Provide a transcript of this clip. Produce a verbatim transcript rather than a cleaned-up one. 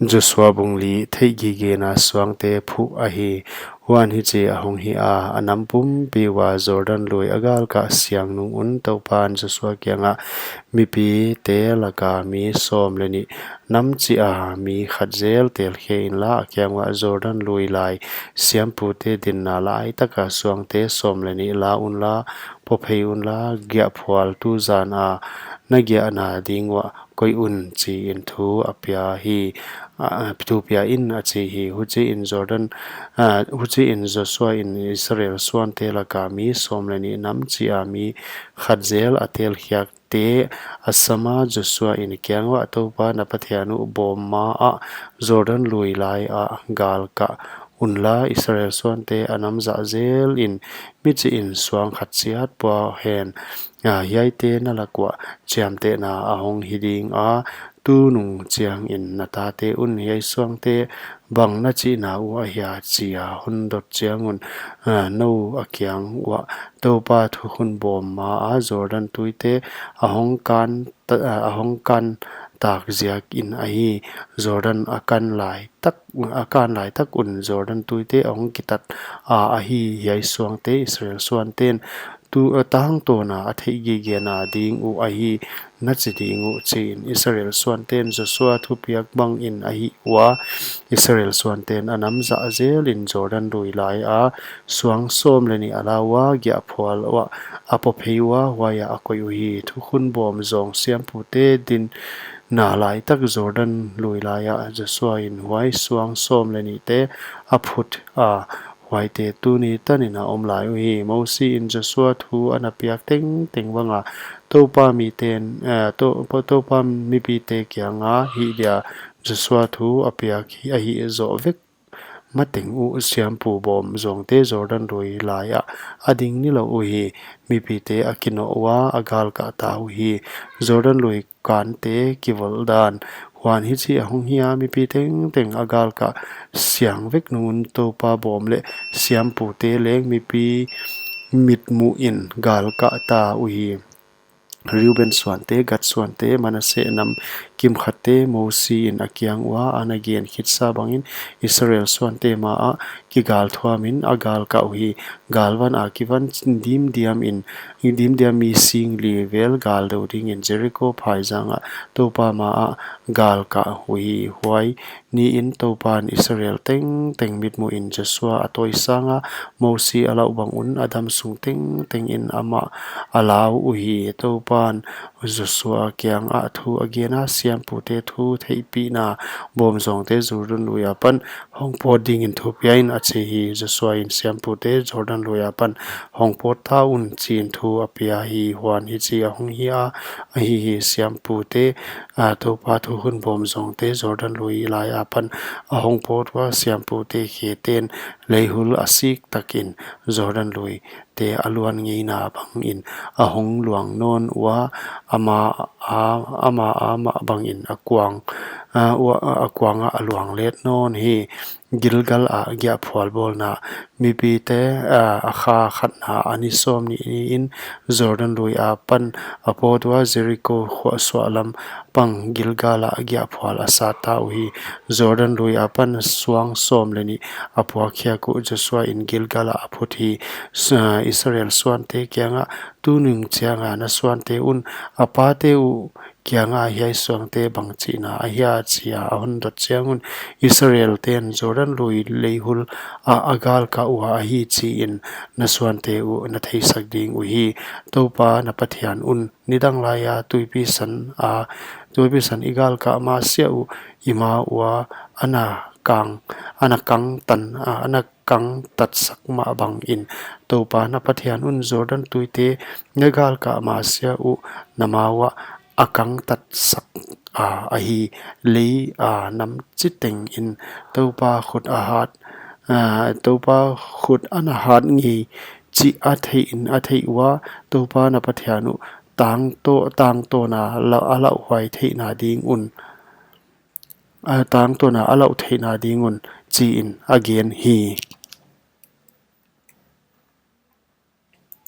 Joshua bung li. Theihgigena suangte phuh ahi. Huan hichi ahong hi a, a nam pumpi ua Jordan lui a galkah siang nung un Toupan Joshua kiangah, Mipite laka mi sawm leh nih nam chih a mi khat zel telkhia inla, a kiang uah Jordan lui lai siampute dinna lai taka suangte sawm leh nih la unla, pawphei unla, giahphual tu zan a na giahna ding uah koih un, chiin thu a pia hi, a, a, thu pia in, a chi hi. Huchiin Jordan, a, huchiin Joshua in Israel suante laka mi sawm leh nih nam chih a mi khat zel a telkhiakte a sam a, Joshua in kiang uah, Toupa na Pathian uh bawm ma ah Jordan lui lai ah galkah unla, Israel suante a nam zah zelin mi chihin suang khat chiat pua hen. A, hiaite na lak uah chiamtehna ahong hi ding a, tunung chiangin na tate un hiai suangte bang na chihna uh ahia chia hon dot chiang un, a, nou a kiang uah Toupa thukhun bawm ma a Jordan tuite ahong kan ta-, a, ahong kan tak ziakin ahi. Jordan a kan lai tak, a kan lai tak un Jordan tuite ahong kitat a, ahi. Hiai suangte Israel suanten tu, a, tangtawna a theihgigena ding uh ahi, na chi ding uh, chiin Israel suanten Joshua thupiak bangin a hih ua. Israel suanten a nam zah zelin Jordan lui lai a suang sawm leh nih a la ua, giahphual uah a pawphei ua, huai ah a koih uhi. Thukhun bawm zawng siampute dinna lai tak Jordan lui lai ah Joshua in huai suang sawm leh nihte a phut a, huaite tuni tanin a om lai uhi. Mosi in Joshua thu ana piak tengteng banga Toupa miten, eh, Tou-, Toupa mipite kianga hih dia Joshua thu a piak hi, a hih zoh vek mateng uh siampu bawm zawngte Jordan lui lai ah a ding nilou uhi. Mipite a kinoh ua, a galkah ta uhi. Jordan lui kante kivolh dan. Huan hichi ahong hi a, mipi tengteng a galkah siang vek nung un Toupa bawm leh siampute leng mipi mitmuhin galkah ta uhi. Reuben suante, Gad suante, Manase nam kimkhatte Mosi in a kiang ua ana gen khitsa bangin Israel suante ma ah kigalthuamin a galkah uhi. Galvan a kivan dimdiamin, dimdiam mi sing li vel gal dou dingin Jeriko phaizang ah Toupa ma ah galkah uhi. Huai niin Toupan Israel tengteng mitmuhin Joshua a tawi sanga Mosi a lauh bang un a damsung tengtengin amah a lau uhi. Toupan Joshua kiangah thu a gen a, siampute thu theihpihna bawm zawngte Jordan lui apan hong pawt dingin thu pia in, a chi hi. Joshua in siampute Jordan lui apan hong pawt ta un chiin thu a pia hi. Huan hichi ahong hi a, ahi hi, siampute, a, Toupa thukhun bawm zawngte Jordan lui lai apan ahong pawt ua, siampute kheten leihul a sik takin Jordan lui te a luan ngeina bangin ahong luang nawn ua, ama a, ama a mah bangin a kuang, a, ua, a kuangah a luang let nawn hi. Gilgal ah giahphual bawlna. Mipite, a, a kha khatna a ni sawmnih niin Jordan lui apan a pawt ua, Jeriko khua suahlam pang Gilgal ah giahphual a sat ta uhi. Jordan lui apan suang sawm leh nih a puak khiak uh Joshua in Gilgal ah a phut hi. Sa-, Israel suante kiangah, Tunung chianga na suante un a pate uh kianga hiai suangte bang chihna ahia, chia a hon dot chiang un, Israel ten Jordan lui leihul ah a galkah ua ahi chiin na suante uh na theisak ding uhi. Toupa na Pathian un nidang laia tuipi san a, tuipi san i galkah masiah uh i ma ua ana kang, ana kang tan, a, ana kang tatsak mah bangin Toupa na Pathian un Jordan tuite na galkah masiah uh na ma uah a kang tatsak a, ahi. Lei a nam chitengin Toupa khut a hat, a, Toupa khut ana hat ngei chih a theihin a theih ua, Toupa na Pathian uh tangtaw, tangtawna la, a lauhhuai theihna ding un, a tangtawna a lauh theihna ding un, chiin a gen hi.